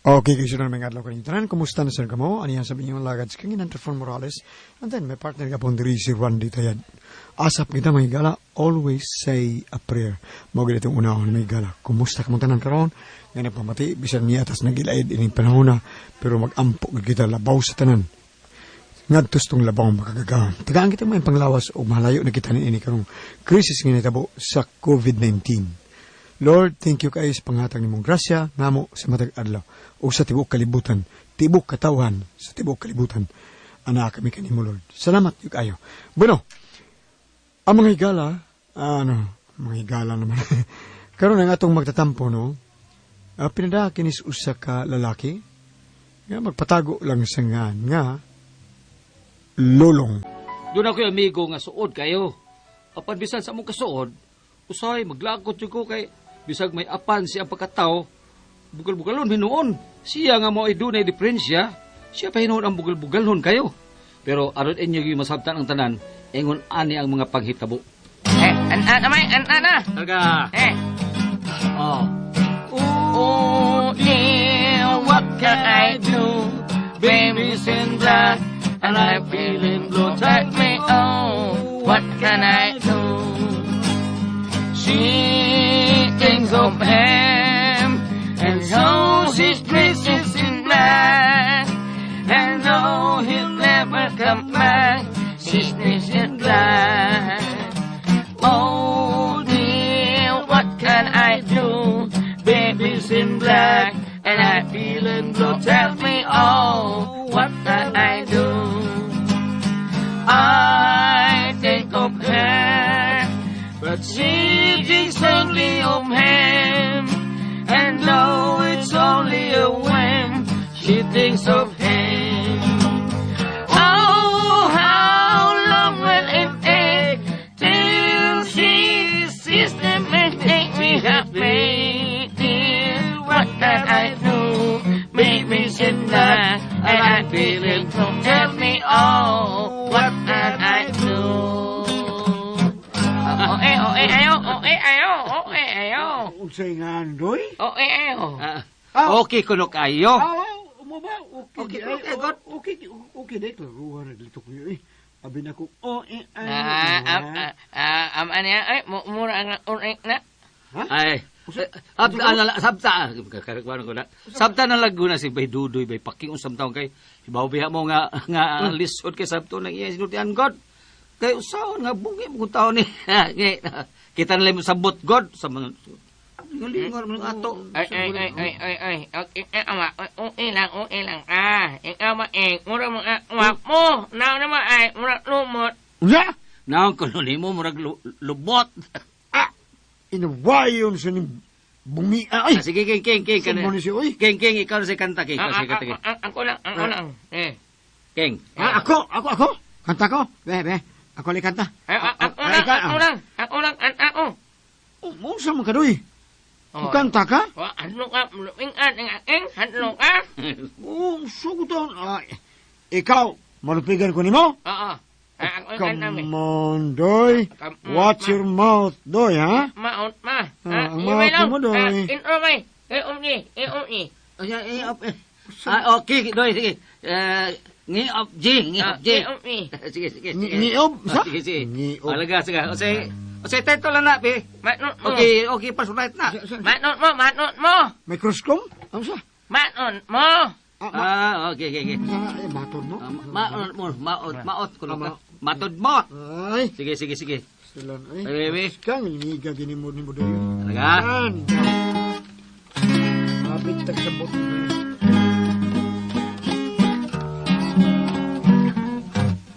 Okay, guys, yun ang adlaw kaning tanan. Kumusta na sir kamo? Aniyan sa inyong lagad si Kanginan Trifon Morales. And then, may partner ka pong diri si Randy Tayad. Asap kita, mga higala, always say a prayer. Mao itong unahon, mga higala. Kumusta ka tanan karon? Nga nagpamati, bisan niya atas nagilaid ining panahon na, pero mag-ampo gid kita labaw sa tanan. Ngadto sa tong labaw makagagahom. Tagaan kita may panglawas o malayo na kita ni ini karong krisis nga nitabo sa COVID-19. Lord, thank you kaayo sa panghatag nimong grasya namo sa matag adlaw o sa tibuok kalibutan, tibuok katawhan sa tibuok kalibutan. Ana kami kanimo, Lord. Salamat gyud kaayo. Bueno, ang mga higala, ano, mga higala naman. Karon ang atong magtatampo, no? Pinada kinis usa ka lalaki nga magpatago lang sa nga nga Lolong. Doon ako yung amigo nga suod kayo. Apan bisan sa among kasuod, usay maglakot jud ko kay bisag may apan siya ang pagkatao, bugal-bugalon hinuon. Siya nga mo ay dunay diferensya, siya pa hinuon ang bugal-bugalon kayo. Pero aron inyo yung masabtan ang tanan, ingon ani ang mga panghitabo. Eh, an an amay, an an ah. Talaga. Eh. Oh. Oh, dear, what can I do? Baby's in black, and I'm feeling blue. Take me, oh, what can I do? She thinks of him, and so she dresses in black. And though he'll never come back, she's dressed in black. Oh dear, what can I do? Baby's in black, and I'm feeling blue. Tell me, oh, what can I do? I think of her, but she thinks only of him. And though it's only a whim, she thinks of him. Oh, how long will it take till she sees the mistake we have made? Dear, what can I do? Baby's in black, and I'm feeling blue. Tell me, oh, what can I do? Oh, eh, oh, eh, ayo, oh, eh, ayo, oh, eh, ayo. Unsay nga, Doy? Oh, eh, ayo. Ah, okay kuno kayo. Ah, mo ba? Okay, Okay, okay, God. Okay, okay, dai klaro na dito ko eh. Abi na ko, oh, eh, ay. Ah, ah, ah, ah, ano yan? Ay, mura ang unik na. Ay, ab ala sabta karagwan ko na. Sabta na laguna si Bay Dudoy bay paking usam taon kay hibaw biha mo nga nga lisod kay sabto nang iya sinultian God. Kay usaon nga bungi mo kung taon ni. Ngay, kita na lang mo sabot God sa mga lingon mo ng ato. Ay, ay, ay, ay, ay, ay. Okay, eh, ama, okay lang, okay lang. Ah, ikaw ba, eh, mura mo, ah, wak mo. Now naman, ay, mura lumot. Unsa? Naon kuno nimo murag lubot. Ah, inawayon sa ni bungi. Ah, ay, Ah, sige, King, King, King, Saan mo ni siya, oy? King, King, ikaw na si kanta, King, ikaw Ah, si ah, kanta, King. ah, ah, ako lang, ako lang. Eh. King. Ah, ako, ako, ako. Kanta ko. Be, be. Ako lang kanta. Ay, ah, ako Ah, lang, ikaw, ako lang, ako lang, ako. Oh, unsa man ka, Doy? Oh. Kanta ka? Wa, hadlok ka, malupingan, ang aking, hadlok ka. Oh, suguton. Ah, ikaw, malupigan ko nimo? Oo. Ah, ako yung kanta, Come eh. on, Doy. Watch your mouth, Doy, ha? Maot, ma. Ah, ang iway mouth lang. mo, Doy. Ah, intro, may. Eh, umni, eh, umni. Oh, yeah, eh, op, eh. Ah, okay, Doy, sige. Eh, ngi-op G, ngi-op Ah, G. eh, umni. Sige, sige, sige. Ngiob, sa? Ah, sige, sige. Ngiob. Alaga, sige. O sige, o sige, title lang na, pi. Matnot mo. Okay, okay, pasulat na. Matnot mo, matnot mo. May crosscom? Ano sa? Matnot mo. Ah, ma Ah, okay, okay, okay. ah, eh, matod mo? Ah, maot mo, maot, maot kuno Ah, ka. Matod mo. Ay, Sige, sige, sige. sila ay. Ay, ay. Kang iniga gini mo ni mo Doy. Talaga? Yan. Mabit tagsabot.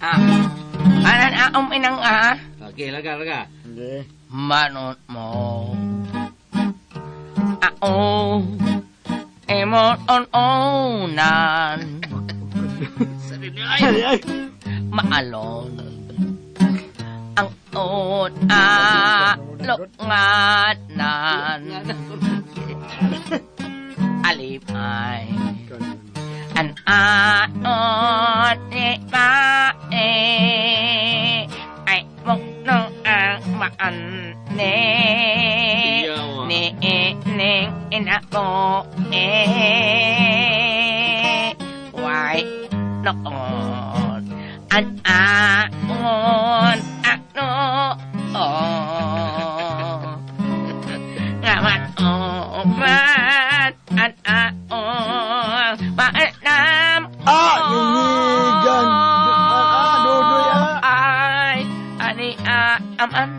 Ah. Anan, ah, uminang, ah. Okay, laga, laga. Hindi. Manot mo. Ao. Emot on onan. Ay, Ay, ay. Maalon. Ang on a lunganan. Alipay. An aot ni ma eh. Ay mok nang ang maan ne. Iyaw, ah. Ni ning ina ko eh. noon an aon ano oh ngamat oman an aon maanam. Ah, ngigan. Ah, Dudoy, ah. Ay ani aman.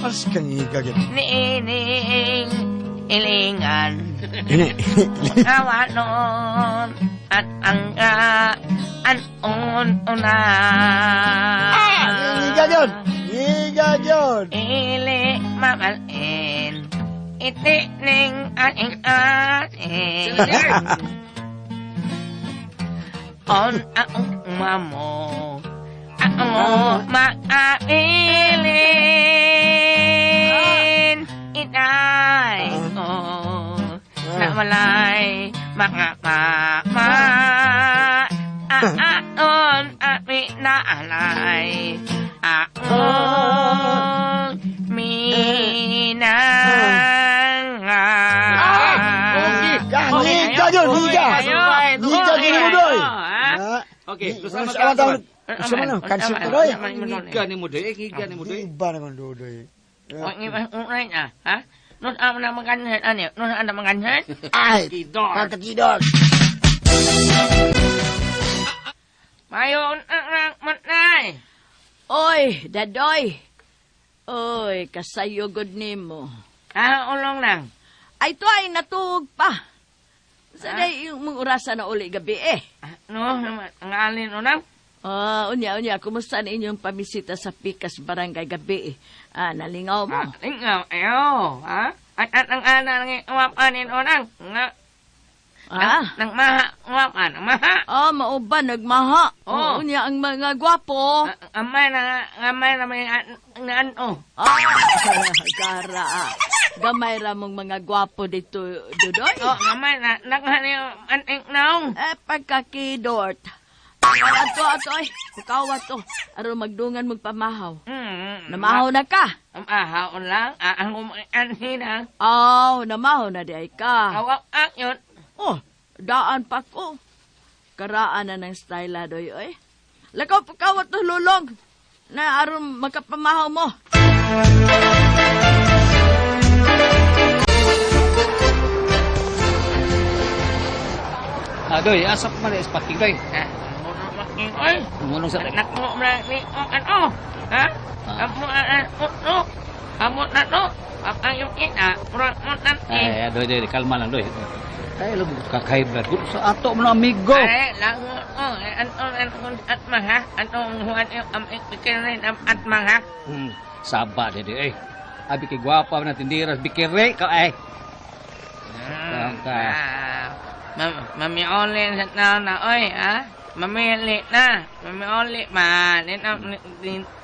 As kang ngiga gyud. Niining ilingan. Ini. Awanon at ang an on una. Ah, ngiga gyud. Ngiga gyud. Ili mamalin itining aing aing on ang mamo ang maabilin inay ko na walay mga mama aon at minaalay aon minanga. Okay. Ngiga gyud, ngiga. Ngiga gyud mo doy. Ah. Okay, Unsa gusto mo man tawag? Unsa man ang cancel to doy? Ngiga ni mo doy, eh, ngiga ni mo doy. Iba naman Dudoy. Na, ha? Nung ama na maganhan, ano? Nung ana maganhan? Ay, Kidor. pagkakidor. Mayon ang matay. Oy, dadoy. Oy, kasayugod nimo. Ah, ulong lang. Ay, to ay natuog pa. Sa day yung mong orasa na uli gabi eh. Ah, no, ang alin unang? Ah, unya, unya, kumusta na inyong pamisita sa Pikas Barangay gabi eh? Ah, nalingaw mo. Ah, lingaw, ayo, ha? At ang ana ng uwapanin unang. Nga, Ah, nang maha, uwapan, maha. ah mauba, nagmaha. Oh. Oh. Unya, ang mga gwapo. Ah, amay na, amay na may ano. Ah, gara. Ah. Gamay ra mong mga gwapo dito, Dudoy. Oh, amay na, naghani anting naong. Eh, pagkakidort. Ato, ato, ay. Kukawa to. Aron magdungan magpamahaw. Namahaw na ka. Ahaon lang, ang umaanhin na. Aw, namahaw na di ay ka. Awak ak yun. Oh, daan pa ko. Karaan na ng style doy, oy. Lakaw pagkawat to lulong. Na aron makapamahaw mo. Ah, doy, asap man is parking doy. Ah, making oy. Ngunong sa Nako na ni o ano? Ha? Amo ano? Amo na to. Ang yung ina, murag mo na Ay, doy, doy, kalma lang doy. Ay, alam mo, kakahiblat. Sa ato mo na amigo. Ay, lang oh, ano ano at maha? Ano huan yung am ikirin am at maha? Saba di eh. Abi kay gwapa na tindiras bikire ka ay. Ka. Mami olin sa tao na oy, ha? Mamili na. Mami oli man.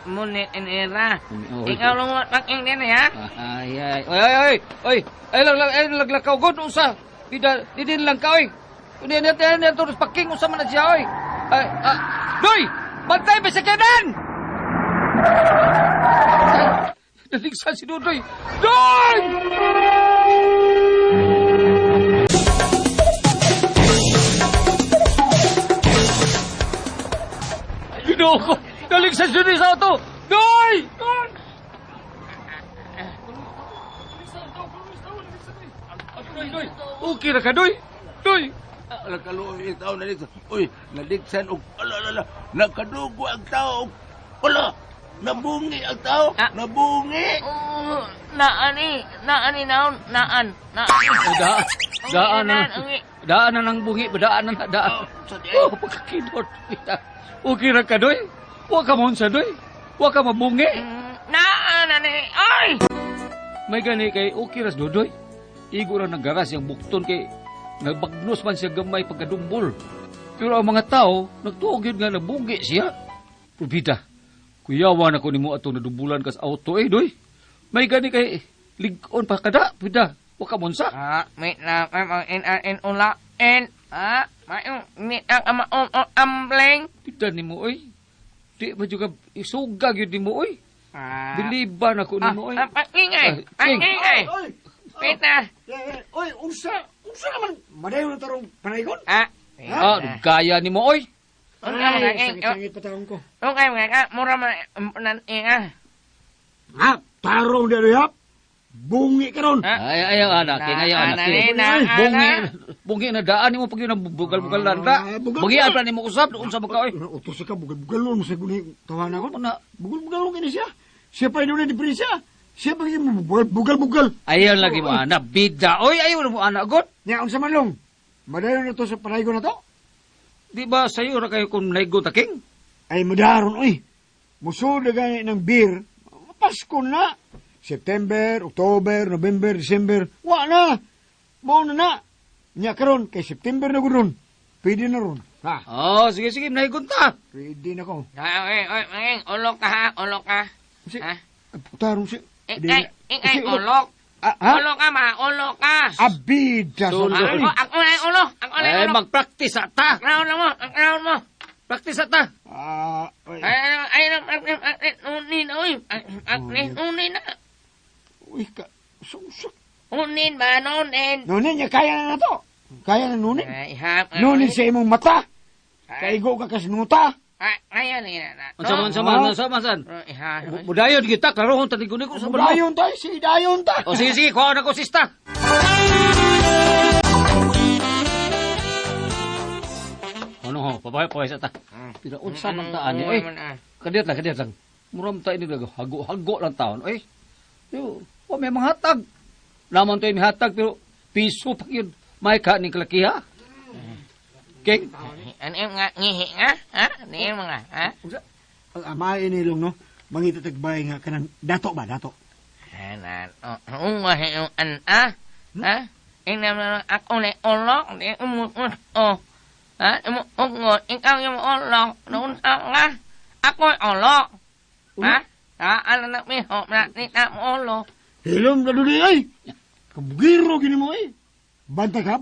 Munit inira. Ikaw lungot paking din ha? Ay ay. Oy oy oy. Oy, ay lang lang ay laglakaw god usa. Bida didin lang ka oy. Unya niya tayo niya turus paking usa man na siya oy. Ay, ah, doy! Bantay ba sa kanan? Naligsan si Dudoy. Doy! Ginoo ko! Naligsan si Dudoy sa auto! Doy! Doy! Doy, Doy! Okay ra ka, Doy! Doy! Nakaluoy ang tao naligsan. Uy, naligsan og ala ala ala. Nakadugo ang tao og ala. Nabungi ang tao. Ah. Nabungi. Oh, naani, naani naon, naan, naan. Da, daan na. Ang- Daan na ng bungi, daan na, daan. Oh, pagkakidot. Okay ra ka, Doy. Wa ka mo sa, Doy. Wa ka mabungi. Naan ani, ay! May gani kay okay ras Dudoy. Igo ra naggaras yang bukton kay nagbagnos man siya gamay pagkadumbol. Pero ang mga tao, nagtuog yun nga nabungi siya. Pero kuyawa na ko nimo ato nadumbulan kas auto eh, Doy. May gani kay lig-on pa kada, bida. Wa ka monsa. Ah, may na may mga in in ula in ah, may ni ang ama om ambling. Bida nimo oy. Di ba juga isuga gyud nimo oy. Ah. Biliban ako nimo oy. Ah, pangingay, Ah, king. pangingay. Oy, Pita. oy, unsa, unsa naman madayon na tarong panaygon? Ah. Ah, gaya nimo oy. Ay, sangit-sangit pa taon ko. Okay, mga ka, mura man nan inga. Ha? Tarong di hap. Bungi ka ron. Ay, ayaw anak, king, ayaw anak. king. Na, na, Bungi, bungi na daan nimo pag yun ang bugal-bugal na da. Ah, bugal-bugal. Bungi pa nimo usab, unsa ba ka oy? Utos ka, bugal-bugal mo sa guni tawanan ko. Una, Bugal-bugal kini siya. Siya pa yun na diferensya. Siya pa yun, bugal-bugal. Ayaw lagi mo anak, bida oy, ayaw na mo anak god. Nya, unsa man long. Madayon na to sa panaygo na to. Di ba sayo ra kayo kung naigo ta king? Ay, madaron, oy. Musod na gani ng beer. Pasko na. September, October, November, December. Wa na. Mao na na. Nya karon kay September na gud ron. Pwede na ron. Ha? Oh, sige sige, naigon ta. Pwede na ko. Ay, oy, oy, ulok ka ha, ulok ka. Si, Ha? tarong si. Ikay, ikay, ulok. Ah, ha? Ulok ka ma, ulok ka. Abida sa Sulo. Ako, ako na yung ulo, ako na Ay, yung ulo. magpractice ta. Ang round mo, ang round mo. Practice ta. Ah, ay, Ay, ay, ay, ay, ay, unin, uy. Ay, ay, unin na. uy, ka. Susok. Unin ba, nunin. Nunin niya, kaya na na to. Kaya na nunin. Ay, hap. Nunin sa imong mata. Kaigo ka kasnuta. Ay, ayun, ayun, na. Unsa man sa man, unsa man san? Ay, ha. Mudayon kita, klarohon ta ni ko sa man. Dayon ta, si dayon ta. O sige sige, kuha na ko sista. Ano ho, pabayo pa sa ta. Pero unsa man ta ani oy. Kadiyot lang, kadiyot lang. Muram ta ini hago-hago lang taon oy. Yo, wa may mga hatag. Naman to mihatag pero piso pa yun. May ka ning kalakiha. King, Ano yung nga, ngihi nga? Ha? Ano yung mga, ha? Unsa? Ang amay ni long no, mangita tagbay nga kanang dato ba dato. Ana, oh, yung an, ah? Ha? Tingnan mo na ako na ulok, di umuot, oh. Ha? Umuungot, ikaw yung ulok, noon ka nga. Ako yung ulok. Ha? Ha? Ano na miho, na nita mo ulok. Hilom na duli ay. Kabugiro gini mo ay. Bantay ka.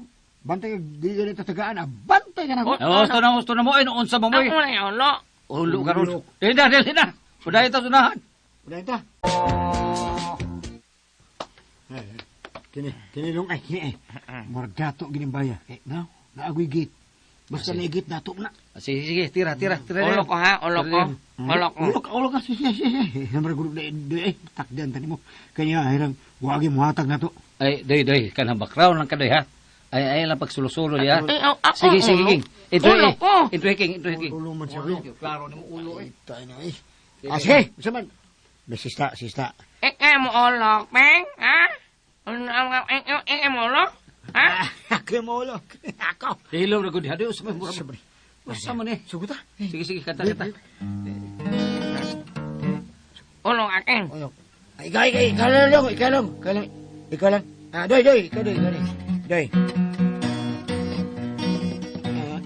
Bantay ka di ka na tatagaan. Ah, bantay ka na ko. Oh, gusto na mo ay unsa mo moy. Ako na yung ulok. Ulo karon. Dili na, dili na. Mudayon ta sunahan. Udah ta. Eh, Kini, kini long ay kini ay. Murag dato gini baya. Eh, na, naagoy gate. Basta na gate dato na. Sige, sige, tira, tira, tira. Ulok ko ha, ulok ko. Ulok ko. Ulok, ulok ka. Sige, sige, sige. Namara gulog na eh. Takdan tani mo. Kanya, hirang, wagi mo hatag na to. Ay, doy, doy, kanang background lang ka doy ha. Ay, ay lang pagsulo-sulo diha. Ay, oh, ako, Sige, sige, ulok. king. Ito Ulo ko. Ito king, ito king. Ulo man siya. Ulo. Klaro nimo ulo eh. Tayo na eh. Ah, sige. Unsa man? May sista, sista. Ikaw mo ulok, peng, ha? Ano ang ikaw, ikaw mo ulok? Ha? Ako mo ulok. Ako. Hilom na gud diha doy usama mo. Sabri. Usa man eh. Sugot ah. Sige, sige, kanta, kanta. Ulok akin. Ulok. Ay, ikaw, ikaw, ikaw lang, lang, ikaw lang, ikaw lang, ikaw lang. Ah, doy, doy, ikaw, doy, ikaw, doy. Doy. Ah,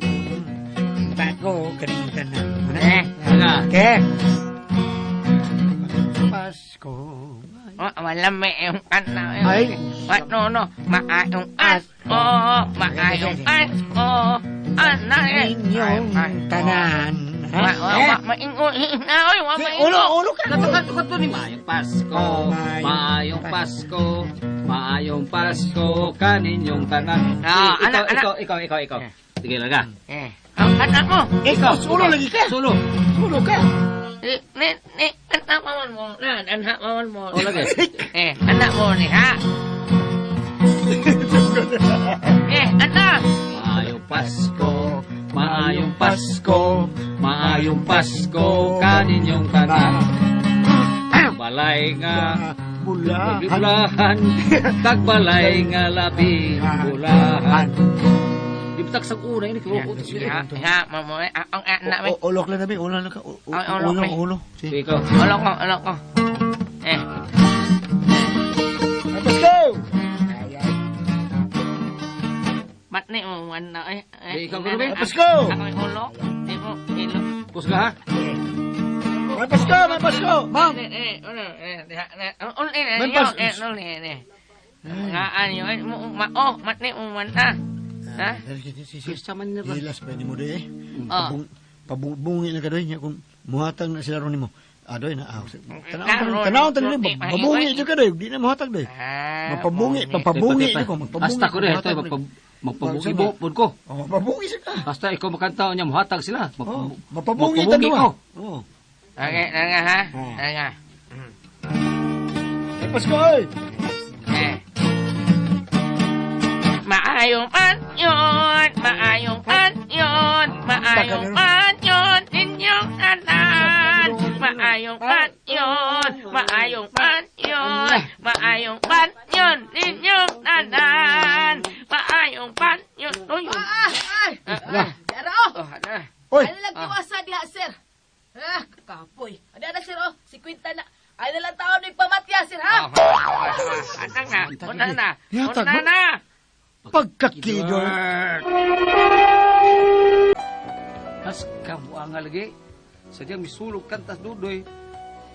Bako, kanintan na. Ano? Eh, Nga. Okay. Pasko. Oh, wala may yung kanta. Ay. What, no, no. Maayong aso, maayong aso. Ana, eh. Inyong tanan. Ha? Wa, wa, Eh? wa, maingo, na, oy, wa, Si, maingo. ulo, ulo ka. Kato, kato, kato ni Maayong Pasko. Maayong Pasko. Maayong Pasko kaninyong tanan. Ah, Ikaw, anak, anak. ikaw, ikaw, ikaw, ikaw. Sige lang ka. Eh, ang kanta mo. Ikaw, sulo lagi ka. Sulo. Sulo ka. Ni, ni, ni, kanta pa man mo. Na, anak pa man mo. O lagi. Eh, anak mo ni, ha? Eh, anak. Maayong Pasko, maayong Pasko, maayong Pasko kaninyong tanan. Balay nga Bulahan. bulahan, tagbalay nga labi bulahan. Di ba tagsag una ini kay Ha, ha, mo, eh, ang anak mo. Ulok lang nabi, ulo lang ka. Ay, ulok, Ulo, eh. ulo. Sige. Ikaw. Ulok ko, ulok ko. Eh, Let's go! ba't ni mo, ano, eh, eh, Di, ikaw, Ruben. Let's go! Ako yung ulo. Di mo, ilo. Kusga ha? May Pasko, may Pasko! Ma'am! Eh, eh, ulo, eh, diha, na, ulo, eh, May eh, pas- eh, ulo, eh, eh. Nga, ano, eh, mo, ma, oh, matni mo man, ah. Ha? Pista man niya ba? Hilas pa ni mo doy eh. Ah. Pabungi na ka doy niya kung muhatag na sila ron nimo. Ah doy na. Ah, Karon, tanaw tanaw eh, mabungi jud ka doy, di na muhatag doy. Ah, Mapabungi, bungi. papabungi Tipa, tipa. ko, magpabungi. Hasta ko rin, ito, muhatag doy. Magpabugi po ko. Oh, mapabungi sa ka. Basta ikaw makanta niya muhatag sila. Oh, mapabungi ta Magpabungi duwa. ko. Oh. Okay, na nga ha. Oh. Na nga. Eh, Pasko, oy. Eh. Maayong anyon, maayong anyon, maayong anyon, inyong tanan. Maayong anyon, maayong anyon, maayong anyon, inyong tanan. Maayong anyon. Uy, Ah, ay! ah, Dara oh! oh, na. Oy. Ano lang tiwasa diha, sir? Ah, kapoy. Ano na, sir, oh? Si Quinta na. Ay na lang taon yung pamatya, sir, ha? Oh, Anang na, una na, Yatag una mo. na. Pagkakidor. Has kabuanga lagi. Sadyang misulog kantas Dudoy.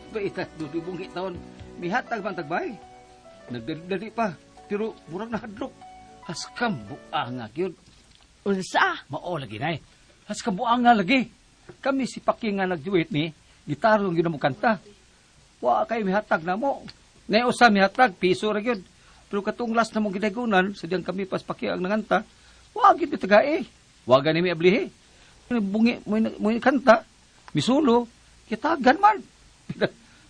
Baita Dudoy bungi taon. Mihatag man tagbay. Nagdali pa. Pero murag nahadlok. Has kabuanga gyud. Unsa? Mao lagi nay. Has kabuanga lagi. Kami si Paki nga nagduet ni, gitaro gyud mo kanta. Wa kay mihatag na mo. Nay usa mihatag piso ra gyud. Pero katong last na mong gidagunan, sadyang kami pas Paki ang nanganta, wa gyud mi tagae. Wa gani mi ablihi. Bungi mo mo kanta, misulo, kitagan man.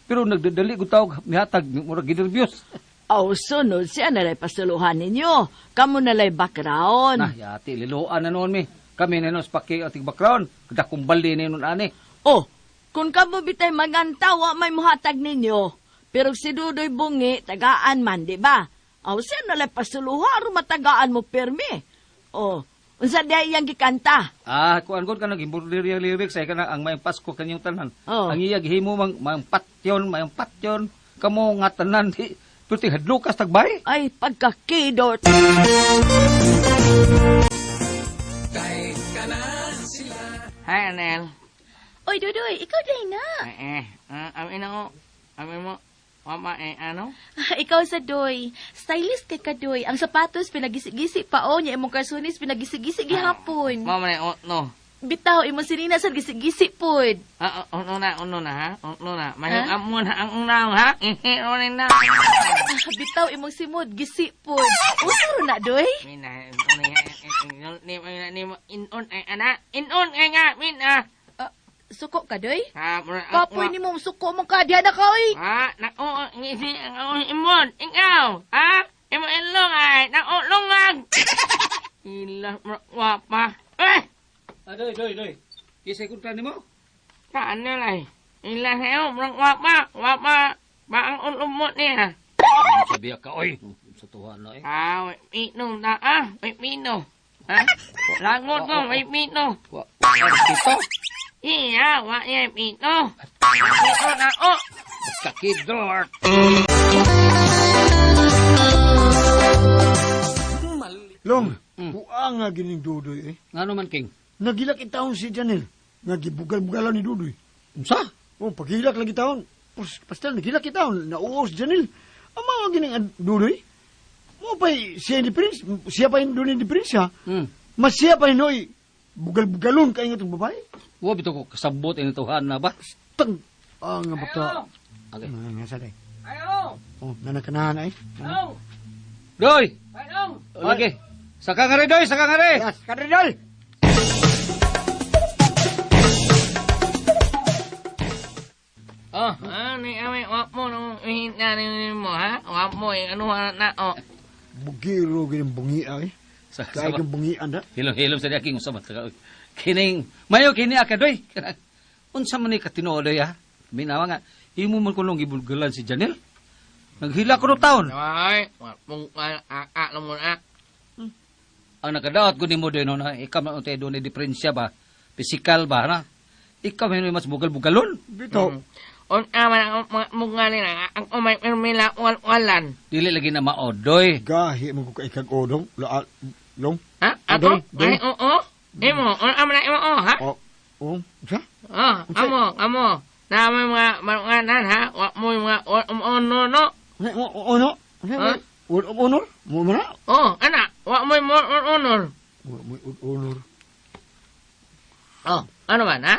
Pero nagdadali ko tawag mihatag murag ginerbyos. Aw, sunod siya nalay pasuluhan ninyo. Kamu nalay background. Nah, yati liloan na noon mi. Kami na noon sa Paki ating background. Dakong bali ni noon ani. Oh, kung kamo bitay maganta, wa may muhatag ninyo. Pero si Dudoy Bungi, tagaan man, di ba? Aw, siya nalay pasuluha, aron matagaan mo pirmi. Oh, unsa diay iyang gikanta? Ah, kuan gud kanang embroidery ang lyrics ay kana ang mayong Pasko kanyang tanan. Oh. Ang iya gihimo mang mayong patyon, mayong patyon kamo nga tanan di pero hadlukas tagbay. Ay, pagkakidot. Hi, Anel. Oy, Dudoy, ikaw din na. Eh, eh, amin ako. Amin mo. Mama, eh, ano? Ikaw sa Doy. Stylist kay ka, Doy. Ang sapatos, pinagisi-gisi pa o. Niya imong karsunis, pinagisi-gisi gihapon. Mama, eh, no. Bitaw, imong sinina sa gisi-gisi pod. Ah, ah, ono na, ono na, ha? Ono na. Mahing Ha? amon, ha? Ang unaw, ha? Eh, ono na. Ah, bitaw, imong simod, gisi pod. Usaro na, Doy. Mina, ono na, ni, ni, inon, eh, ana, inon, eh, nga, mina. Ah, suko ka, Doy? Ha, mura, Kapoy ni mo, suko mo ka. Diha na ka, oy. Ha, nako, ngisi, ang imon, ikaw, ha? Imo ilong, ay, nako, lungag. Ila, mura, wapa. Eh, Adoy, doy, doy. Kisay kontra nimo? saan na lay? Ila, sayo, mura, wapa, wapa, baang ulumot niya. Sabi ka oy. Sa tuwa na eh. Ah, may pino na, ah, may pino. Ha? Langot mo, may pino. Wa wa dito. Iya, wa niya pino. Pino na, oh. Kakidor. Long, buanga gining Dudoy eh. Ngano man king? Nagilak taon si Janel. Nga gibugal-bugalan ni Dudoy. Unsa? Oh, paghilak lagi taon. Pus, pastel, nagilak taon. Nauos si Janel. Ang mga gining Dudoy. Mo pa siya ni Prince. Siya pa yung Dudoy ni Prince ha. Mas siya pa noy. Bugal-bugalon kayo nga itong babae. Wa bitaw ko kasabot ini tuhan na ba? Tang. Ah, nga bata. Okay. Ah, nga sa day. Ayo, Oh, nanakanahan ay. ayo, Doy. ayo. Lagi. Saka nga rin, Doy, saka nga rin. Yes, Cardinal! Oh, ano yung amay, wap mo, nung hihintay mo, ha? Wap mo, yung ano, na, oh. Bugiro gining bungia eh. Sa, Kaya sa, kang bungian da. Hilom-hilom sa diaking usa man ka. Kining mayo kini akadoy. Unsa man ni katinuod ha? Minawa nga imo man kunong gibulgalan si Janel. Naghila ko no taon. Ay, wap mong, ah, ah, mo, ah. Ang nakadaot ko nimo doy no na ikaw man untay doon diferensya ba? Physical ba na? Ikaw man mas bugal-bugalon. Bitaw. On aman ang mga mukha nila, ang umay pirmila wal-walan. Dili lagi na maodoy. Gahi mo ko kay kag odong. La, long. Ha? Ako? Doy, doy. Ay, oo. Imo, on aman na imo, oh, ha? Oh, oh, sa? Oh, amo, amo. Na may mga marunganan, ha? Wa mo yung mga ono, no? Ono? Ha? Word of honor? Mo man na? Oh, ana, wa mo yung honor. Mo mo honor. Oh, ano man, ha?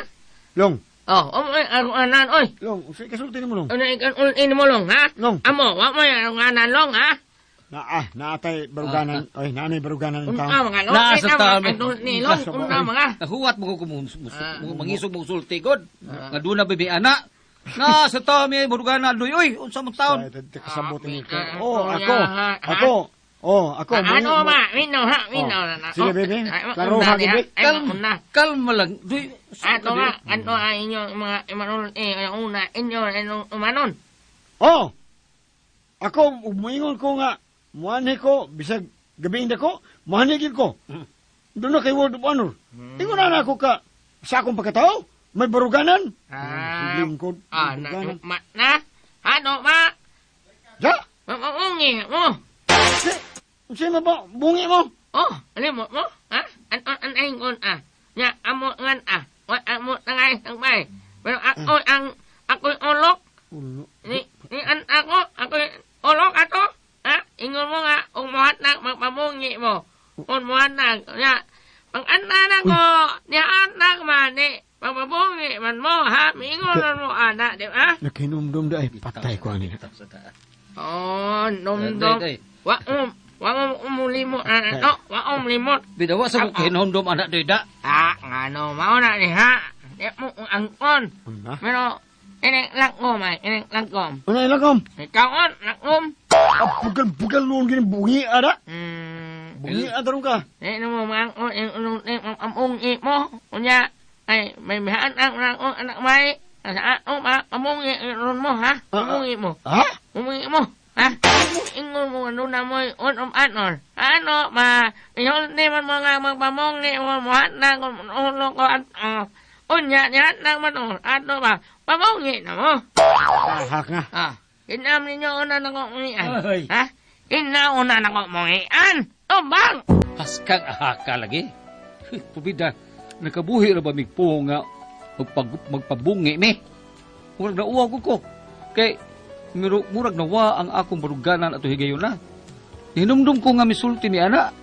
Long, Oh, oh, ay, arunganan, oy. long, unsay kasulti nimo long? Ano ikan ulin mo long, ha? Long. Amo, wa mo yung arunganan long, ha? Naa, naatay baruganan. Oy, naanay baruganan ang Unta tao. mga no. Naa sa Sa tao. Nilong, unta mga. Nahuwat mo ko mangisog mo sulti god. Nga doon na bibi ana. Na sa tao may baruganan doy. Oy, unsa man taon? Ay, kasabot ni ko. Ah, Oh, ah, ako. ah, Ako. Oh, ako. Ano ma? Wino ha, wino Oh. na na. Sige, baby. Klaro ha, baby. Kalma. Kalma lang. Doy. Ato nga, ano ang inyong mga imanon, eh, ang una, inyo, anong umanon. Oh. Ako muingon ko nga muanhi ko bisag gabi ko, muanhi gid ko. Doon na kay World of Honor. Ingon na ako ka sa akong pagkatao, may baruganan. Ah, Lingkod, ah, na, baruganan. ma, na, ano ma? Ja, Mamungi mo. si ma ba bungi mo? Oh, alam mo mo? Ha? An an an ingon ah. Nya amo ngan ah. Wa amo tangay ang bay. Pero ako ang ako'y olok. Ulo. Ni an ako, ako'y olok ato. Ha? Ingon mo nga, ug mohatag magpamungi mo. Un mohatag. Nya, pang ana na ko, niya anak man ni pagpabungi man mo ha. Mingon man mo ana, di ba? Nakinomdom da ay patay ko ani. Oh, nomdom. Day, day. Wa wa umulimo ano, wa umlimot. Bidawa sa ko kahinomdom anak doy da. Ah, ngano mao na ni ha. Di mo angkon. Una. Pero ining langkom ay, ining langkom. Una ilagom. Ikaw on, langkom. Ah, bugal-bugal noon gini bungi ada. Bungi ada ron ka. Di na mo maangkon ing unong ing amungi mo. Unya ay may mihaan ang langkom anak may. Sa ako ma amungi ron mo ha. Amungi mo. Ha? Umungi mo. Ha? Ingon mo ano na mo on um anor. Ano ma ihol ni man mga magpamungi mo mo na kung ulo ko at unya niya na man on ano ba pamungi na mo. Ahak nga. Ah, inam ninyo una na ko mungian. Ay. Ha? Inauna na ko mungian. Tumbang! Haskang ahaka lagi. Pubida, nakabuhi ra ba migpo nga magpabungi mi? Murag nauwa ko. Kay murag nawa ang akong baruganan ato higayon na. Hinumdum ko nga misulti ni ana.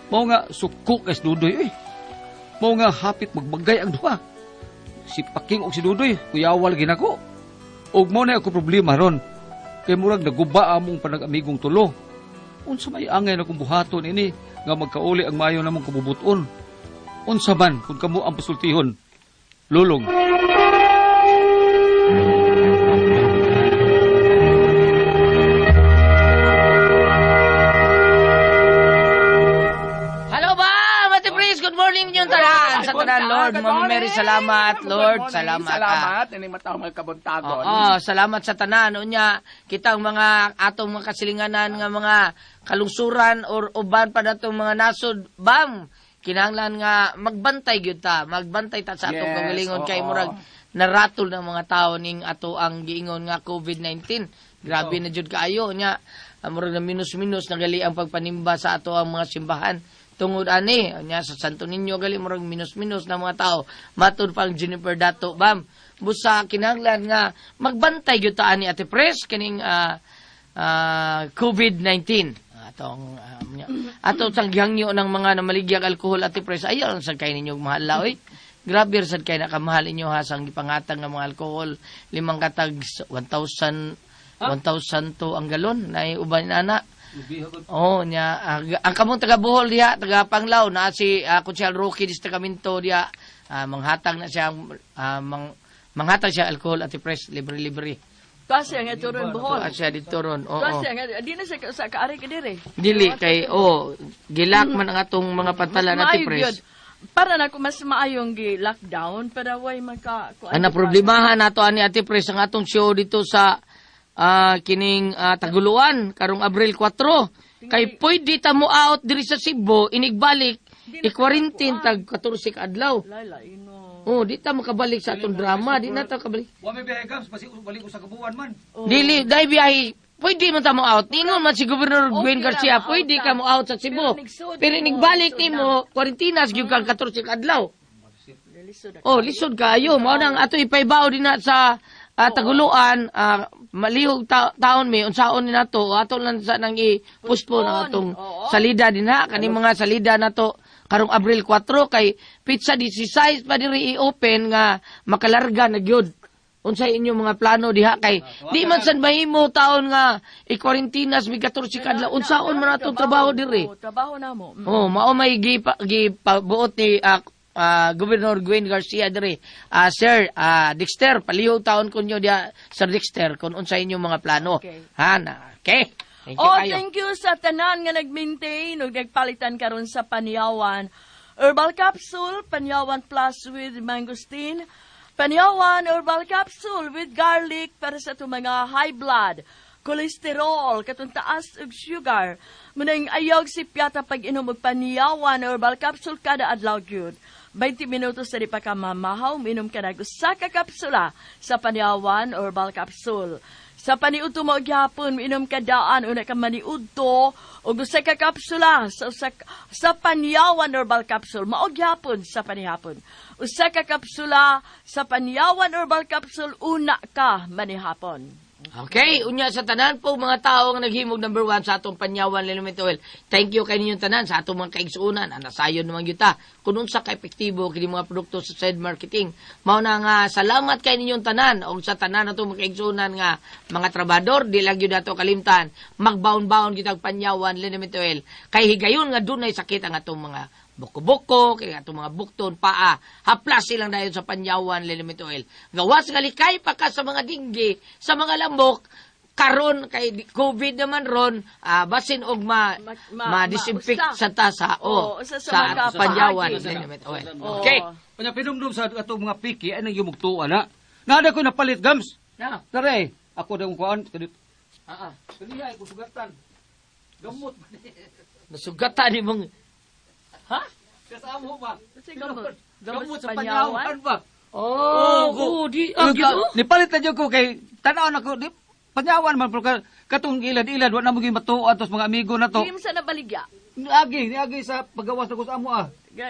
Mao nga suko kay si Dudoy eh. Mao nga hapit magbagay ang duha. Si Paking og si Dudoy, kuyawal ginako. Og mao na ako problema ron. Kay murag naguba among panag-amigong tulo. Unsa may angay na kung buhaton ini nga magkauli ang mayo namong kabubuton. Unsa man kung kamo ang pasultihon. Lulong. Hello ba, Mate Pris? Good morning ninyong tanan. Sa tanan, Lord. Good Mami morning. Mary, salamat, Good Lord. morning. Salamat. ah. Salamat. Ini mataw mga kabuntagon. Oo, salamat sa tanan. Unya, kitang mga atong mga kasilinganan nga mga kalungsuran or uban pa natong mga nasod, bam! Kinahanglan nga magbantay gyud ta, magbantay ta sa atong Yes, kagalingon kay oo. murag naratol ng mga tao ning ato ang giingon nga COVID-19. Grabe na jud kaayo nya. Murag na minus-minus nagali ang pagpanimba sa ato ang mga simbahan tungod ani nya sa Santo Niño gali murag minus-minus na mga tao matud pang Jennifer Dato bam busa kinahanglan nga magbantay gyud ta ani Ate Pres kining COVID-19 atong ato sang gihangyo ng mga namaligyag alkohol Ate Pres ayaw lang sad kay ninyo mahal oy. Grabe ra sad kay nakamahal inyo ha sang gipangatag nga mga alkohol limang katag 1,000 1,000 to ang galon na uban ana. Oh, nya ang kamong taga Bohol diha, taga Panglao na si Kutsal Rocky Destacamento diha, manghatag na siya manghatag siya alkohol at press libre-libre. Tuwa siya nga turon Bohol. Tuwa siya dito ron. Oo. Tuwa siya nga di na siya sa kaari ka dire. Dili kay oh, gilak man ang atong mga pantalan Mas at maayo press. gyud. Para na ako mas maayong gi lockdown para way maka kuan. Ang naproblemahan nato ani Ate Pres ang atong show dito sa kining Taguluan karong Abril 4. Kay pwede ta mo out diri sa Cebu inigbalik i-quarantine tag 14 ka adlaw. Lala ino. Oh, di ta makabalik sa atong drama, di na ta makabalik. Wa may biyahe gams, basi balik ko sa kabuan man. Dili, dai biyahe, pwede man ta mo out. Ningon man si Governor Okay Gwen ra, Garcia, ma-out pwede ta. ka mo out sa Cebu. Pero nigsud Pero nimo, inigbalik lisod nimo, quarantinas gyud kang 14 ka adlaw. Lisod na. Oh, lisod kaayo. Mao nang ato ipaybaw din na sa Taguluan, malihog taon mi unsaon ni nato, ato lang sa nang i-postpone ang atong Oo. salida din ha kaning mga salida nato karong Abril 4 kay pizza 16 pa diri i-open nga makalarga na gyud. Unsay inyong mga plano diha kay di man sad mahimo taon nga i-quarantinas mig 14 ka adlaw, unsaon man atong trabaho diri? Oo, trabaho na mo. Oh, mao may gipabuot ni Governor Gwen Garcia diri. Sir, Dexter, palihog taon kunyo diha, Sir Dexter, kung unsay inyong mga plano. Okay. Ha, na. Okay. Thank you Oh, kayo. thank you sa tanan nga nag-maintain ug nagpalitan karon sa Panyawan. Herbal capsule, Panyawan Plus with mangosteen. Panyawan herbal capsule with garlic para sa atong mga high blood, cholesterol, katong taas ug sugar. Munang ayaw si piyata pag inom og Panyawan herbal capsule kada adlaw gyud. 20 minutos sa di pa ka mamahaw, minom ka nag usa ka kapsula sa Panyawan herbal capsule. Sa paniudto mo gyapon, minom ka daan una ka maniudto og usa ka kapsula sa Panyawan herbal capsule. Mao gyapon sa panihapon. Usa ka kapsula sa Panyawan herbal capsule una ka manihapon. Okay, unya sa tanan po mga tao nga naghimog number 1 sa atong Panyawan Liniment Oil. Thank you kay ninyong tanan sa atong mga kaigsuonan. Anasayon naman gyud ta kun unsa ka epektibo kini mga produkto sa side marketing. Mao na nga salamat kay ninyong tanan og sa tanan atong mga kaigsuonan nga mga trabador, di lang gyud ato kalimtan magbaon-baon gyud ang Panyawan Liniment Oil kay higayon nga dunay sakit ang atong mga buko-buko, kay atong mga bukton, paa, haplas silang dayon sa Panyawan Liniment Oil. Gawas nga likay pa ka sa mga dinggi, sa mga lamok, karon kay COVID naman ron, basin og ma, ma-disinfect mausa. sa tasa o Oo, usa sa mga Panyawan paagi. Liniment Oil. Oo. Okay. Unya pinumdum sa atong mga piki ay nang yumugtuan na. Nada ko napalit gams. Na. Tare, ako daw kuan kadit. Ah, ah. Kaniya ko sugatan. Gamot ba ni? Nasugatan ni mong. Ha? Kasamo ba? Kasi gamot, Gamot sa Panyawan ba? Oh, oh, di ah, gyud, oh. Nipalit na jud ko kay tan-aw na ko di Panyawan man pero katong ilad-ilad wa na mo matuo atos mga amigo na to. Di mo sa nabaligya. Niagi, niagi sa paggawas na ko sa amo ah. Di,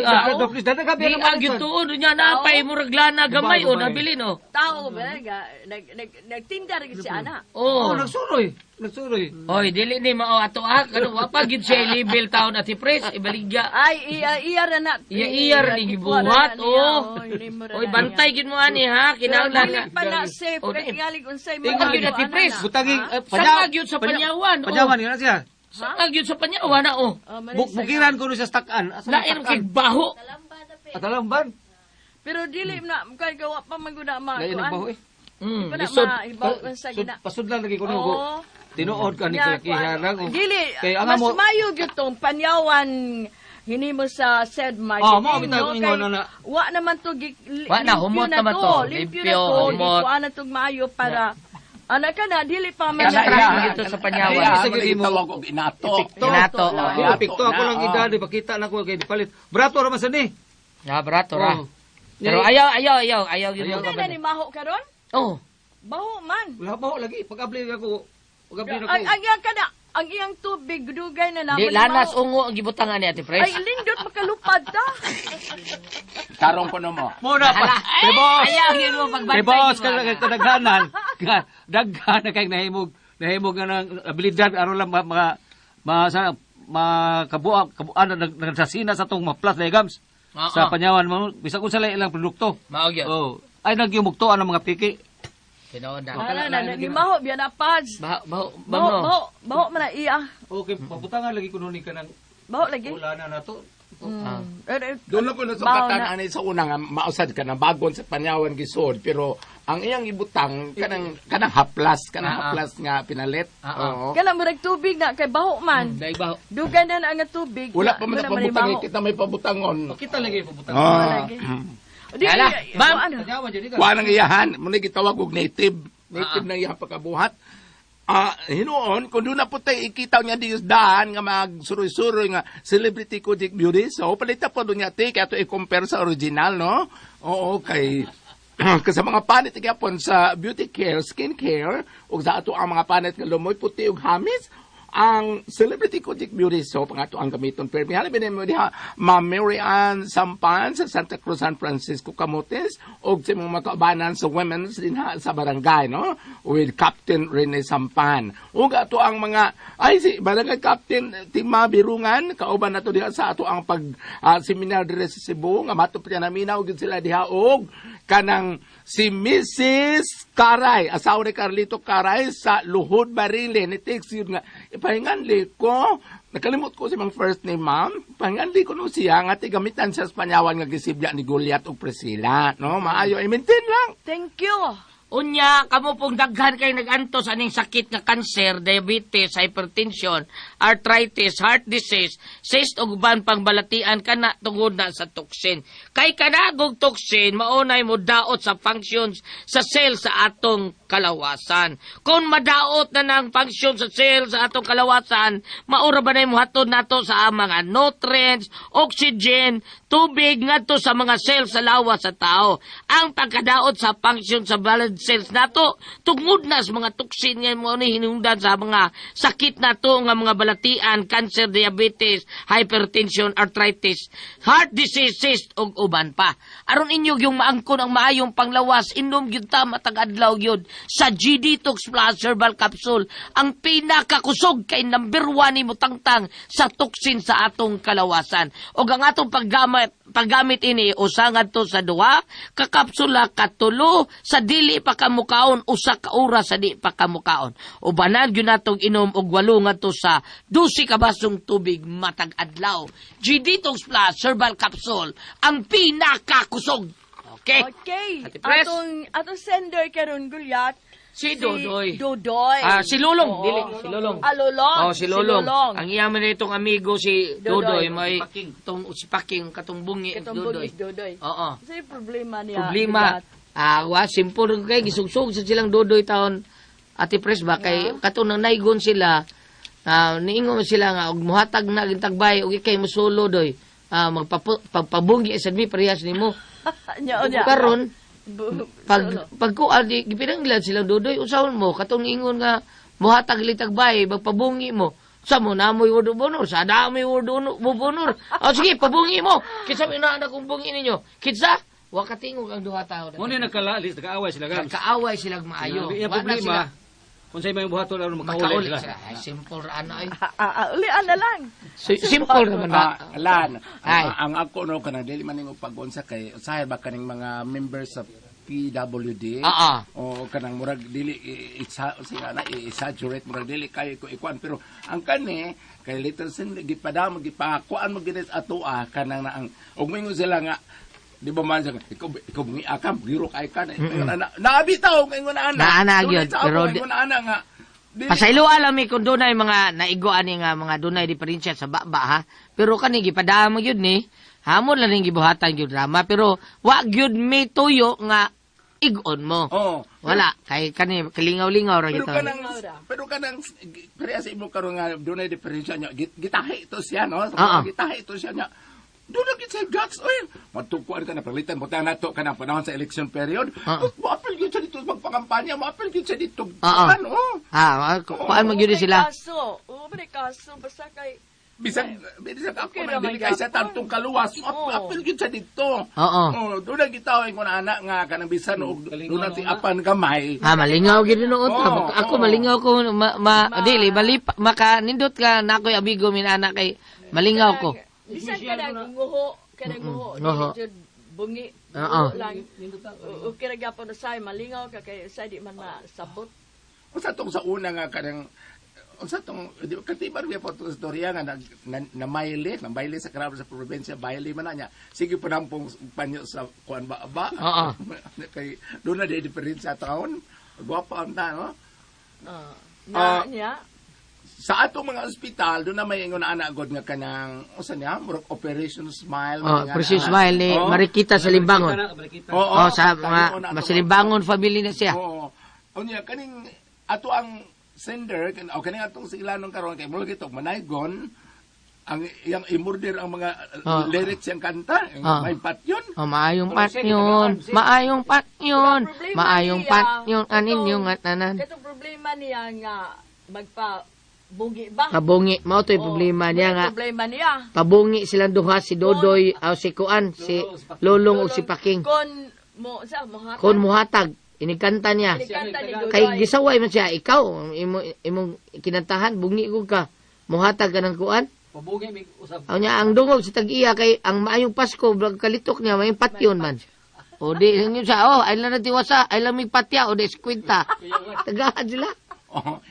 ah. Sa please dada ka Di ah, gyud tuon nya napay murag lana gamay o nabili no. Tao ba nag nag nagtinda rin si ana. Oh, Oh. nagsuroy, nagsuroy. Oy, dili ni mao ato ah, kano wa pa gyud siya label taon ati pres ibaligya. Ay, iya iya ra na. Iya iya ra ni gibuhat oh. Oy, bantay gyud mo ani ha, kinahanglan Dili nga. pa na safe Oh, kay di. tingali unsay Ingon gyud ati pres. Butangi Saan nga gyud sa Panyawan, oh. Panyawan yun na siya. Sa gyud sa Panyawan na oh. Bukiran ko siya stakan. Asa Lain kay baho. Atalamban. Pero dili na kay gawa pa man gud na ma. Lain ang baho eh. Di pa na Lisod. maibaw sa gina. Pasudlan lagi ko Oo. ko. Tinuod ka ni Ya, kalakihan lang. oh. Dili, Kay ang mas amo mayo gyud tong Panyawan hinimo sa said marketing. Oh, mao bitaw no? ingon Kay na na. Wa naman to Wa na, limpyo humot na naman to. Limpyo na Limpyo, to. humot. Gikuan na tog maayo para ana ka na dili pa man Extract na- na dito sa Panyawan. Kaya Sige, mo di mo. tawag og inato. Epekto. Inato, oh. Di, epekto ako lang edad, ipakita na ko kay palit. Brato ra man sa ni. Na brato ra. Oh. Pero ayaw ayaw ayaw ayaw gyud mo Wala na ni maho karon? Oh. Baho man. Wala baho lagi pag-abli ako. Pag-abli ako. Ang iyang kana, ang iyang tubig dugay na Di namon. lanas maho. ungo ang gibutangan ni Ate Pres. Ay lindot makalupad ta. Tarong ko no mo. Muna pa. Hala. Kay boss. Ayaw gyud mo pagbantay. Kay boss gyud mo, kada ana. kadaghanan. Daghan na kay nahimog nahimog nga ng abilidad aron lang mga ma sa makabuan kabuan na nagsasina sa tong maplas na gams. Oo. Sa Panyawan mo bisag unsa lang ilang produkto. Mao gyud. Oh, ay nagyumugtoan ang mga piki. Tinuod na. Ana na ni maho biya na pads. Baho baho Baho baho. baho baho man na iya. Okay, pabutangan lagi kuno ni kanang Baho lagi. wala na nato. Ah. Doon lang ko Baho nasugatan na. ani sa una nga mausad ka na bagon sa Panyawan gisod pero ang iyang ibutang kanang kanang haplas kanang Ah, ah. haplas nga pinalit. Ah, ah. Oo. Kala mo tubig na kay baho man. Dai baho. Dugay na na ang tubig. Wala pa man Wala sa pabutang mahibaho. kita may pabutangon. Kita lagi pabutangan. Ah. Lagi. Di, Ala, ma'am. ano? Panyawan jud ka. Kuha ng iyahan, muna gitawag og native. Native na iyang pagkabuhat. Hinuon, kung doon na po tayo ikita niya di daan nga magsuroy-suroy nga celebrity ko Dick Beauty. So, palita po doon niya, te, kaya to i-compare sa original, no? Oo, kay kasi sa mga panit gyapon sa beauty care, skin care, ug sa ato ang mga panit nga lumoy puti ug hamis. Ang Celebrity Kojik Beauty Soap ang ato ang gamiton permi. Halin mo diha Ma'am Mary Ann Sampan sa Santa Cruz, San Francisco, Camotes og sa imong mga kaubanan sa women's dinha sa barangay, no, with Captain Rene Sampan. Ug ato ang mga ay si Barangay Captain Tima Birungan kauban nato diha sa ato ang pag seminar dire sa Cebu nga mato pa naminaw gyud sila diha og kanang si Mrs. Karay, asawa ni Carlito Karay sa Luhod Barile ni text yun nga ipahinganli ko, nakalimot ko si mang first name, ma'am, pahinganli ko no siya nga tigamitan siya sa Panyawan nga gisibya ni Goliath ug Priscilla, no, maayo i-maintain lang. Thank you. Unya, kamo pong daghan kay nagantos aning sakit nga cancer, diabetes, hypertension, arthritis, heart disease, cyst ug uban pang balatian kana tungod na sa toxin. Kay kanagog toxin maunay mo daot sa functions sa cell sa atong kalawasan. Kung madaot na ng function sa cell sa atong kalawasan, maura ba na mohatod nato sa mga nutrients, oxygen, tubig ngadto sa mga cell sa lawas sa tao. Ang pagkadaot sa function sa blood cells nato tungod na sa mga toxin nga mo ni hinungdan sa mga sakit nato nga mga balatian, cancer, diabetes, hypertension, arthritis, heart disease, cyst ug uban pa. Aron inyo yung maangkon ang maayong panglawas, inom gyud ta matag adlaw gyud sa G Detox Plus Herbal Capsule, ang pinakakusog kay number 1 ni mutangtang sa toxin sa atong kalawasan. Ug ang atong paggamit ini usa ngadto sa duha ka kapsula katulo sa dili pa kamukaon, 1 ka oras sa di pa kamukaon. Ubanan gyud natong inom og 8 ngadto sa 12 ka basong tubig matag adlaw. G Detox Plus Herbal Capsule, ang pinakakusog. Okay. Okay. Ate Pres. Atong sender karon, Gulyat. Si Dodoy. Dodoy. Ah, si Lulong, Oo. dili, si Lulong. Ah, Lulong. Oh, si Lulong. Ang iya man itong amigo si Dodoy. Dodoy, may tong si Paking katong bungi Katong Dodoy. bungi Dodoy. Oo. Sa problema niya, Problema. Gulyat? Ah, wa simple rin kay gisugsug sa silang Dodoy taon. Ate Pres ba kay katong nang naigon sila, niingon sila nga og muhatag na gintagbay og ikay musulo doy. Ah, magpabungi sad mi parehas nimo. Nya, nya. Karon Solo. pag kuan di gipinanglan silang Dodoy, usahon mo katong ingon nga muhatag litagbay magpabungi mo sa mo namoy word of honor sa dami word of honor. Oh, sige, pabungi mo kinsa may na kong bungi ninyo, kinsa wa katingog ang duha tawo. Mo ni nagkalalis, nagkaaway sila gams. Kaaway silang maayo. Iya Wa na problema. sila. Kung sa may buhaton aron makauli Makauli sila. sila. Ay, simple ra ana ay. Ah, ulian na lang. Simple naman na. Ah, Lan, Ay. ang ako no kanang dili man nimo pag-unsa kay usahay ba kaning mga members sa PWD. O kanang murag dili isa sila na i-exaggerate, murag dili kay ko ikuan, pero ang kani kay little sin gipadamo gipakuan mo gid ato kanang na ang ug moingon sila nga di ba man siya, ikaw bungi akam giro kay ka na na naabitaw kay ingon ana. Naana Dunay gyud, sa ako, pero ingon ana nga Pasaylo alam mi kung dunay mga naigo ani nga mga dunay diferensya sa baba ha. Pero kani gipadama gyud ni, hamon lang ning gibuhatan gyud drama pero wa gyud mi tuyo nga igon mo. Oh. Wala kay kani kalingaw-lingaw ra Pero gyud. kanang pero kanang pero sa imo karon nga dunay diferensya niya gitahi to siya, no. Oo. Gitahi to siya niya. Doon gyud sa guts oy. Matukuan ka na palitan mo nato kanang panahon sa election period. Oo. Moapil gyud siya dito magpakampanya, moapil gyud siya dito. Oo. Ano? Ha, kuan man gyud Oo, may sila. Kaso. Oo, may kaso. Basta kay Bisag bisag ako Okay na naman dili kay sa gyapon. tantong kaluwas, Oo. moapil gyud siya dito. Oo. Oh, doon ang gitaw ko na anak nga kanang bisan og doon na si apan gamay. Ah, malingaw gyud noon. Oo, Ako oo. malingaw ko ma, dili malipa maka nindot ka na ako'y amigo min anak kay malingaw ko. Bisan ka nang nguho, ka nang nguho. Nguho. Dili jud bungi. Oo. Nguho lang. Okay ra gyapon usay malingaw ka kay usay di man masabot. Unsa tong sa una nga kanang unsa tong di ba katibar gyud po tong istorya nga nag na, na mayle sa krab sa probinsya bayle man na niya sige panampong panyo sa kuan ba ba. Oo. Kay doon na di diferensya taon gwapa ang ta, no. Na Ah. niya. Sa atong mga ospital doon na may ingon na ana god nga kanang unsa niya murag operation smile Oh, mga Precious ana. Smile ni Oo. Marikita sa Limbangon. Marikita. Oo, Oh, sa tayo mga na atong- Masalimbangon family na siya. Oo. Unya kaning ato ang sender o kaning atong silanong karon kay murag ito manaygon ang iyang imurder ang mga lyrics yang kanta, may pat yun. Oh, maayong pat yun. Maayong pat yun. Problema Maayong niya, pat yun. Anin yung at tanan. Katong problema niya nga magpa Bungi ba? Pabungi mao to'y Oh, problema niya may nga. Problema niya. Pabungi silang duha si Dodoy aw si Kuan, si Lolong ug si Paking. Kon mo sa muhatag. Kon muhatag, inikanta niya. Inikanta ni Dodoy. Kay gisaway man siya, ikaw imo imong kinantahan bungi ko ka. Muhatag ka ng kuan. Pabungi mig usab. Aw niya ang dungog sa tag-iya kay ang maayong Pasko blag kalitok niya may patyon man. O di yun siya, oh, ay lang natiwasa, ay lang may patya, o di eskwenta. Tagahan sila. Oh.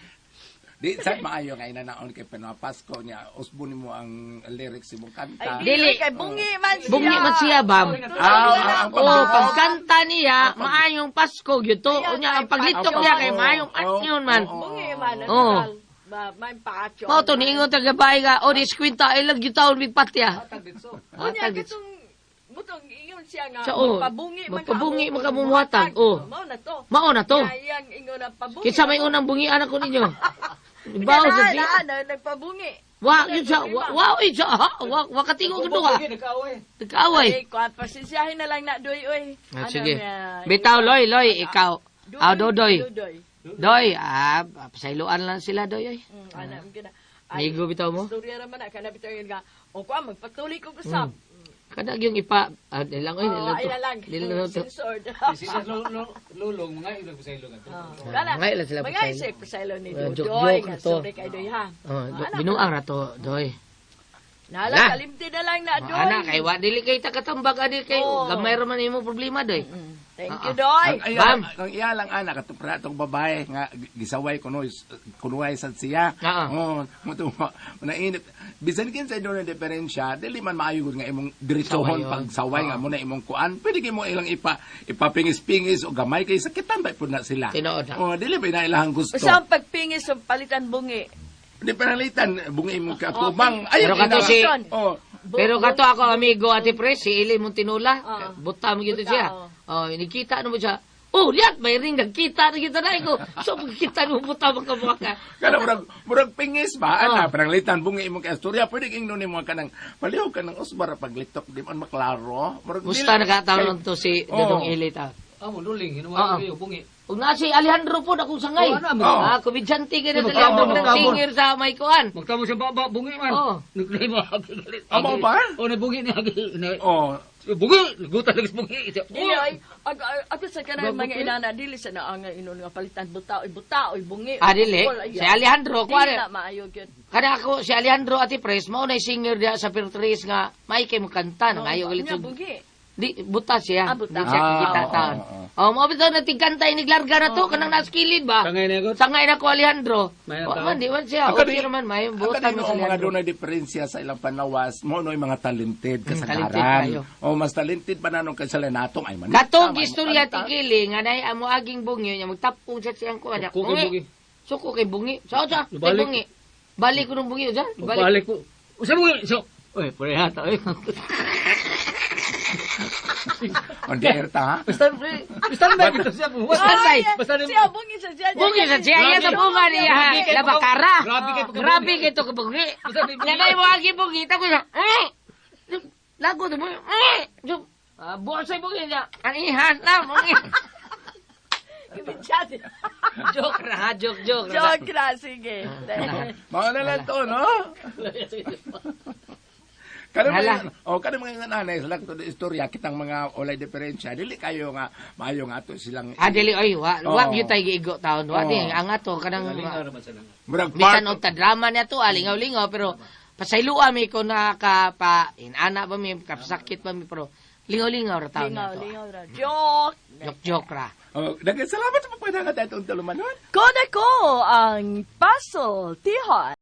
Di sa maayo nga inanaon kay Pinapasko niya usbo nimo ang lyrics imong kanta. Ay, Dili. dili kay bungi man siya. Bungi man siya, bam. Ah, ang Oh, pagkanta niya, maayong Pasko gyud to. Unya ang paglitok niya kay maayong patyon man. Bungi man Oh. natural. Ba, may paatyo. Mao to niingon ta gabay nga, o di eskwenta ay lang gyud taon mig patya. Unya Hatag. katong butong ingon siya nga Siya, oh. magpabungi man ka Magpabungi mo, man ka mumuhatag, oh. Mao na to. Mao na to. Nga iyang ingon na pabungi. Kinsa may unang bungian ako ninyo? Bawo sa Sa di. na, nagpabungi. Wa yun siya, wa wa yun siya, ha? Wa wa katingog ang duha. Pabungi nagkaaway. Nagkaaway. Ay, kuan pasensyahin na lang na doy oy. Ah, Ano, sige. nga, Bitaw Loy, Loy, ikaw. Ah, Dodoy. Dodoy. Doy, pasayloan lang sila Doy oy. Ana, gina. Ay, Migo bitaw mo. Istorya raman na kana bitaw yun nga. O kuan magpatuloy ko usab. Kada yung ipa ah, nilang oy, Oh, nilang ay to. na lang. Nilang to. Censored. Si Lolong mga ilang pasaylo nga. Kana. Mga ilan sila Mga pasaylo. isa pasaylo ni Joke, Dodoy. joke Nga na to. sorry kay Doy ha. Oh, Ana, binuang ra to, Doy. Nala, Ala. kalimti na lang na Doy. Ana kay wa dili kay takatambag ani kay Oo. gamay ra man imo problema Doy. Thank you, Doy. Ang iya Bam. ang iya lang ana katong atong babae nga gisaway kuno kunuhay sad siya. Oo. Oh, mo to nainit. Bisan kinsa doon ang diferensya, dili man maayo gud nga imong diretsohon Sawayon. pagsaway nga mo na imong kuan. Pwede kay mo ilang ipa ipapingis-pingis o gamay kay sakitan ba pud na sila. Tinuod na. Oh, dili ba na ilahang gusto. Usa ang pagpingis sa palitan bungi. Di panalitan bungi imong katubang. Ay, Pero kato si Oh, Pero kato ako amigo Ate Pres, si Ili Montinula, Oo. buta mo gito Buta, siya. oo. Oh, nikita no mo siya. Oh, liat may ring nagkita na kita na ko. So pagkita mo buta mo ka ka. Kana murag pingis ba Oh. ana pananglitan bungi imong kaistorya pwede king nimo kanang palihog ka ng usbar paglitok di man maklaro. Murag Musta dili- nakataon to si Oo. Dodong Ili ta. Ah, mo luling Oo. hinuwa kayo bungi. Ug na si Alejandro po akong sangay. Oo, ano, Oo. Ah, komedyante kay na si Magkabon, Alejandro ng magkabon. singer sa may kuan. Magtamo siya baba bungi man. Oo. Naglahi mo galit. Ah, mao ba? Oh, nabungi ni agi. Oh, Bungi, guta lagi sa bungi. Dili ay ako sa kanang Bago mga pa. inana dili sa naanga inon nga palitan buta oy buta oy bungi. Ah, dili. Wala, Si Alejandro Dili kuan. na maayo gyud. Kada ako si Alejandro Ate Pres mao na singer diha sa Pertres nga may kay mo kanta na ngayo galit. Nya bungi. Di buta siya. Ah, buta. Di siya Ah, kita oo, taon. oo, Oh, mo bitaw na tigkanta iniglarga na to kanang naskilid ba? Sangay na gud. Sangay na ko Alejandro. May Wa tao. man di man siya. Ang Okay kani- naman may ang butan kanino mo si ang mga Alejandro. doon na diferensya sa ilang panawas, mo no mga talented Talented kasagaran. kayo. O mas talented pa na nung kaysa natong ay man. Katong istorya tikili nga nay amo aging bungyo nya magtapong siya siyang kuan. Suko kay bungi. Suko kay bungi. Sao sa kay Balik. bungi. Balik ko nung bungi sa. Balik. Balik ko. Usa bungi. So, oy, pareha ta oy. On the air ta. ha? Basta basta ba gito siya buwa. Standby. Basta Siya bungi sa siya. Bungi sa siya iya sa bunga niya. Grabe kay Labakara. Grabe kay pagkabungi. Grabe kay to kabungi. Basta may bungi. Nya nay mo aging bungi ta ko siya. Eh! Lago to mo. Eh! Ah, buwan sa bungi niya. Anihan na bungi. Joke ra, ha? Joke, joke. ra. Joke ra sige. Mao na lang to, no? Kada Hala. mga, oh, kada mga nanay sa to istorya kitang mga ulay diferensya dili kayo nga maayo nga ato silang Ah, dili oy, wa wa Oo. gyud tay giigo taon. Wa Oo. di ang ato kanang Lingaw naman sila. murag part bisan og ta drama niya to alingaw-lingaw pero pasayloa mi ko naka pa inana ba mi kapsakit ba mi pero lingaw-lingaw ra taon Lingaw, na to. lingaw ra. Joke. Joke joke ra. Oh, daghang salamat sa pagpadala atong tulumanon. Kona ko ang puzzle, tihon.